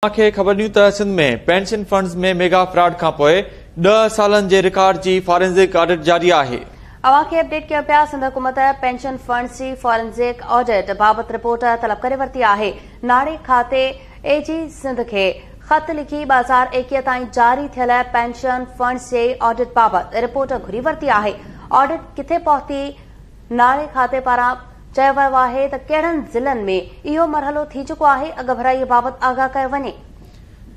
اوهان کي خبر ڏيون ته Sindh ۾ pension funds ۾ mega fraud کانپوء 10 سالن جي رڪارڊ جي فارينزڪ آڊٽ جاري آهي. اوهان کي اپڊيٽ ڪيون پيا، سنڌ حڪومت پينشن فنڊز جي فارينزڪ آڊٽ بابت رپورٽ طلب ڪري ورتي آهي. ناڻي کاتي اي جي سنڌ کي خط لکي 2021 تائين جاري ٿيل پينشن فنڊز جي آڊٽ بابت رپورٽ گهري ورتي آهي. آڊٽ ڪٿي پهتي؟ ناڻي کاتي پاران چيو ويو آهي ته ڪهڙن ضلعن ۾ اهو مرحلو ٿي چڪو آهي، اڳڀرائي بابت آگاهه ڪيو وڃي.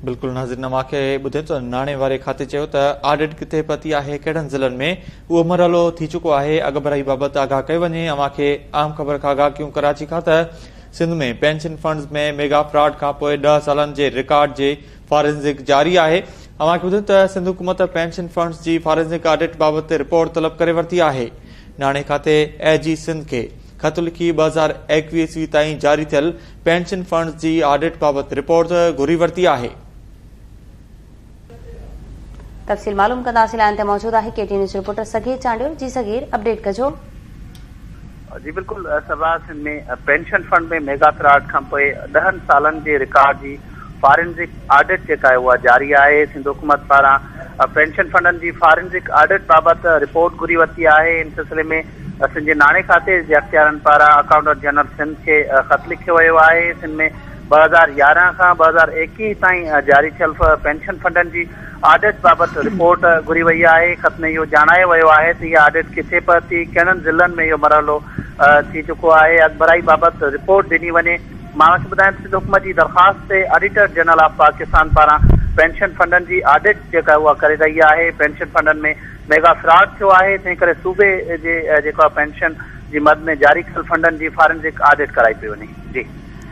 بلڪل ناظرين اوهان کي ٻڌايون ته ناڻي واري کاتي چيو ته آڊٽ ڪٿي پهتي آهي، ڪهڙن ضلعن ۾ اهو مرحلو ٿي چڪو آهي، اڳڀرائي بابت آگاهه ڪيو وڃي. اوهان کي اهم خبر کان آگاهه ڪيون ڪراچي کان ته Sindh ۾ pension funds ۾ mega fraud کانپوء 10 سالن جي رڪارڊ جي فارينزڪ جاري آهي. اوهان کي ٻڌايون ته سنڌ حڪومت پينشن فنڊز جي فارينزڪ آڊٽ بابت رپورٽ طلب ڪري ورتي آهي. ناڻي کاتي اي جي سنڌ کي خط لکي 2021 عيسوي تائين جاري ٿيل پينشن فنڊز جي آڊٽ بابت رپورٽ گهري ورتي آهي. تفصيل معلوم ڪنداسين لائين تي موجود آهي K T news reporter Sagir Chandio جي صغير اپڊيٽ ڪجو. جي بلڪل سربراهه Sindh ۾ pension fund ۾ mega fraud کانپوء ڏهن سالن جي رڪارڊ جي فارينزڪ آڊٽ جيڪا آهي اها جاري آهي، سنڌ حڪومت پاران پينشن فنڊن جي فارينزڪ آڊٽ بابت رپورٽ گهري ورتي آهي، ان سلسلي ۾ سنڌ جي ناڻي کاتي جي اختيارن پاران اڪائونٽنٽ جنرل سنڌ کي خط لکيو ويو آهي، سنڌ ۾ 2011 کان 2021 تائين جاري ٿيل پينشن فنڊن جي آڊٽ بابت رپورٽ گهري وئي آهي، خط ۾ اهو ڄاڻايو ويو آهي ته اها آڊٽ ڪٿي پهتي، ڪهڙن ضلعن ۾ اهو مرحلو ٿي چڪو آهي، اڳڀرائي بابت رپورٽ ڏني وڃي. مان اوهان کي ٻڌايان ته سنڌ حڪومت جي درخواست تي آڊيٽر جنرل آف پاڪستان پاران پينشن فنڊن جي آڊٽ جيڪا اها ڪري رهي آهي، پينشن فنڊن ۾ ميگا فراڊ ٿيو آهي تنهن ڪري صوبي جي جيڪا پينشن جي مد ۾ جاري ڪيل فنڊن جي فارنزڪ آڊٽ ڪرائي پئي وڃي. جي.